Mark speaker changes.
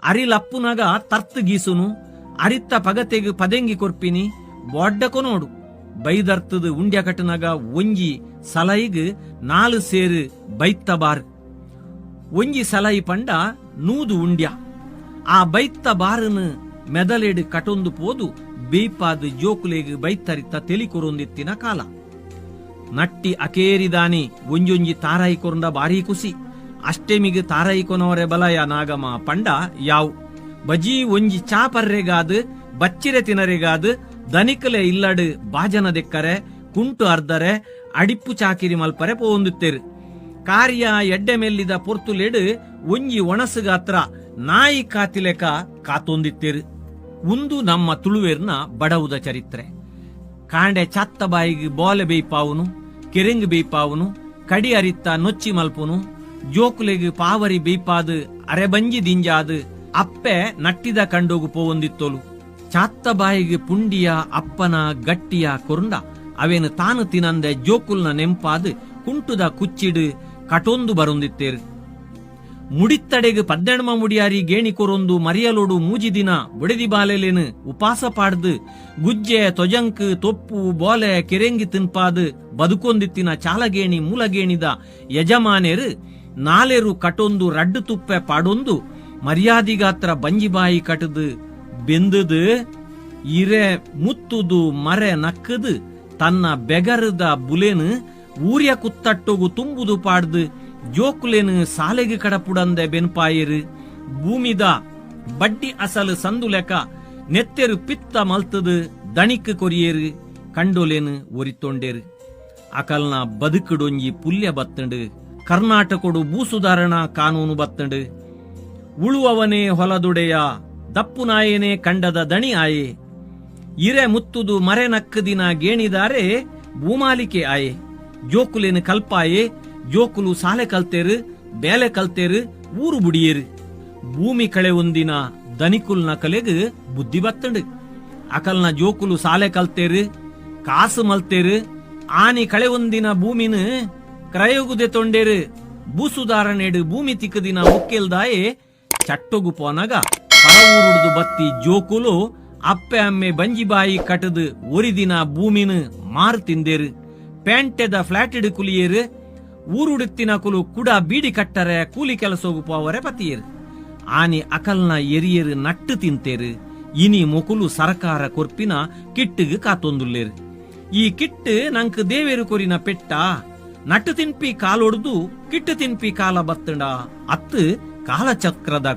Speaker 1: ಅರಿ ಲಪ್ಪುನಗ ತರ್ತ್ ಗೀಸುನು, ಅರಿತ್ತ ಪಗತೆಗ್ ಪದೆಂಗಿ ಕೊರ್ಪಿನಿ, ಬೋಡ್ಡ ಕೊನೋಡು. ಬೈದರ್ತದ್ ಉಂಡ್ಯ ಕಟ್ಟುನಗ ಒಂಜಿ ಸಲೈಗ್ 4 ಸೇರು ಬೈತ್ತ ಬಾರ್. ಒಂಜಿ ಸಲೈ ಪಂಡ 100 ಉಂಡ್ಯ. ಆ ಬೈತ್ತ ಬಾರನು ಮೆದಲೆಡ್ ಕಟೊಂದು ಪೋದು ಬೇಯ್ಪಾದ್ ಜೋಕುಲೆಗ್ ಬೈತ್ತರಿತ್ತ ತೆಲಿ ಕೊರೊಂದಿತ್ತಿನ ಕಾಲ. ನಟ್ಟಿ ಅಕೇರಿದಾನಿ ಒಂಜೊಂಜಿ ತಾರಾಯಿ ಕೊರ್ಂಡ ಬಾರೀ ಕುಸಿ. ಅಷ್ಟೆಮಿಗ್ ತಾರಾಯಿ ಕೊನವರೆ ಬಲಯ ನಾಗಮ ಪಂಡ ಯಾವು. ಬಜೀ ಒಂಜಿ ಚಾ ಪರ್ರೆಗಾದ್, ಬಚ್ಚಿರೆ ತಿನರೆಗಾದ್ ದನಿಕಲೆ ಇಲ್ಲಡ್ ಬಾಜನ ದೆಕ್ಕರೆ, ಕುಂಟು ಅರ್ದರೆ, ಅಡಿಪ್ಪು ಚಾಕಿರಿ ಮಲ್ಪರೆ ಪೋವೊಂದಿತ್ತೆರ್. ಕಾರ್ಯ ಎಡ್ಡೆ ಮೆಲ್ಲಿದ ಪೊರ್ತುಲೆಡ್ ಒಂಜಿ ಒಣಸುಗಾತ್ರ ನಾಯಿ ಕಾತಿಲೆಕ ಕಾತೊಂದಿತ್ತೆರ್. ಉಂದು ನಮ್ಮ ತುಳುವೆರ್ನ ಬಡವುದ ಚರಿತ್ರೆ. ಕಾಂಡೆ ಚಾತ್ತ ಬಾಯಿಗ್ ಬೋಲೆ ಬೇಯ್ಪಾವುನು, ಕೆರೆಂಗ್ ಬೇಯ್ಪಾವುನು, ಕಡಿ ಅರಿತ್ತ ನೊಚ್ಚಿ ಮಲ್ಪುನು, ಜೋಕುಲೆಗ್ ಪಾವರಿ ಬೇಯ್ಪಾದ್ ಅರೆಬಂಜಿ ದಿಂಜಾದ್ ಅಪ್ಪೆ ನಟ್ಟಿದ ಕಂಡೋಗು ಪೋವೊಂದಿತ್ತೋಲು. ಚಾತ್ತ ಬಾಯಿಗ್ ಪುಂಡಿಯ ಅಪ್ಪನ ಗಟ್ಟಿಯ ಕೊರುಂಡ ಅವೇನು ತಾನು ತಿನಂದೆ ಜೋಕುಲ್ನ ನೆಂಪಾದ್ ಕುಂಟುದ ಕುಚ್ಚಿಡ್ ಕಟೊಂದು ಬರೊಂದಿತ್ತೇರು. ಮುಡಿತ್ತಡೆಗ್ ಪದ್ದೆಣ್ಮ ಮುಡಿಯಾರಿ ಗೇಣಿ ಕೊರೊಂದು ಮರಿಯಲೋಡು ಮೂಜಿ ದಿನ ಬುಡೆದಿ ಬಾಲೆಲೇನು ಉಪಾಸ ಪಾಡ್ದು ಗುಜ್ಜೆ ತೊಜಂಕ್ ತೊಪ್ಪು ಬೋಲೆ ಕೆರೆಂಗಿ ತಿನ್ಪಾದ್ ಬದುಕೊಂದಿತ್ತಿನ ಚಾಲಗೇಣಿ ಮೂಲಗೇಣಿದ ಯಜಮಾನೆರು ನಾಲೆರು ಕಟೊಂದು ರಡ್ಡು ತುಪ್ಪೆ ಪಾಡೊಂದು ಮರ್ಯಾದಿಗಾತ್ರ ಬಂಜಿಬಾಯಿ ಕಟದು ಬೆಂದದು ಇರೆ ಮುತ್ತುದು ಮರೆ ನಕ್ಕದು ತನ್ನ ಬೆಗರದ ಬುಲೆನು ಊರ್ಯ ಕುತ್ತಟ್ಟೊಗು ತುಂಬುದು ಪಾಡ್ದು ಜೋಕುಲೆನು ಸಾಲೆಗೆ ಕಡಪುಡಂದೆ ಬೆನ್ಪಾಯಿರು. ಭೂಮಿದ ಬಡ್ಡಿ ಅಸಲು ಸಂದುಲೆಕ ನೆತ್ತೆರು ಪಿತ್ತ ಮಲ್ತದು ದಣಿಕ್ ಕೊರಿಯೇರು, ಕಂಡೊಲೆನು ಒರಿತೊಂಡೇರು. ಅಕಲ್ನ ಬದುಕುಡೊಂಜಿ ಪುಲ್ಯ ಬತ್ತಂಡು. ಕರ್ನಾಟಕೊಡು ಭೂಸುಧಾರಣಾ ಕಾನೂನು ಬತ್ತಂಡು. ಉಳುವವನೇ ಹೊಲದುಡೆಯ, ದಪ್ಪುನಾಯನೇ ಕಂಡದ ದಣಿ ಆಯೆ. ಇರೆ ಮುತ್ತುದು ಮರೆ ನಕ್ಕದಿನ ಗೇಣಿದಾರೆ ಭೂಮಾಲಿಕೆ ಆಯೆ. ಜೋಕುಲೇನು ಕಲ್ಪಾಯೆ, ಜೋಕುಲು ಸಾಲೆ ಕಲ್ತೇರು, ಬೇಲೆ ಕಲ್ತೇರು, ಊರು ಬುಡಿಯೇರು. ಭೂಮಿ ಕಳೆ ಒಂದಿನ ದನಿಕುಲ್ನ ಕಲೆಗ್ ಬುದ್ಧಿ ಬತ್ತಂಡು. ಅಕಲ್ನ ಜೋಕುಲು ಸಾಲೆ ಕಲ್ತೇರು, ಕಾಸು ಮಲ್ತೇರು, ಆನಿ ಕಳೆ ಒಂದಿನ ಭೂಮಿನ ಕ್ರಯೋಗುದೆ ತೊಂಡೇರು. ಭೂಸುಧಾರಣೆಡು ಭೂಮಿ ತಿಕ್ಕದಿನ ಮುಕ್ಕೆಲ್ದಾಯೆ ಚಟ್ಟೊಗು ಪೋನಗ ಪರವೂರುಡ್ದು ಬತ್ತಿ ಜೋಕುಲು ಅಪ್ಪೆ ಅಮ್ಮೆ ಬಂಜಿಬಾಯಿ ಕಟದು ಒರಿದಿನ ಭೂಮಿನ ಮಾರು ತಿಂದೇರು. ಪೇಂಟೆದ ಫ್ಲಾಟಿಡ್ ಕುಲಿಯೇರು. ಊರುಡುತ್ತಿನ ಕುಲು ಕುಡ ಬೀಡಿ ಕಟ್ಟರೆ ಕೂಲಿ ಕೆಲಸೋಗು ಪೋವರೆ ಪತಿಯೇರು. ಆನಿ ಅಕಲ್ನ ಎರಿಯರು ನಟ್ಟು ತಿಂತೇರು. ಇನಿ ಮೊಕುಲು ಸರಕಾರ ಕೊರ್ಪಿನ ಕಿಟ್ಟಿಗೆ ಕಾತೊಂದುಲ್ಲೇರು. ಈ ಕಿಟ್ಟು ನಂಕ್ ದೇವೇರು ಕೊರಿನ ಪೆಟ್ಟ, ನಟ್ಟು ತಿನ್ಪಿ ಕಾಲೊಡ್ದು ಕಿಟ್ಟು ತಿನ್ಪಿ ಕಾಲ ಬತ್ತಂಡ ಅತ್ತು ಕಾಲಚಕ್ರದ.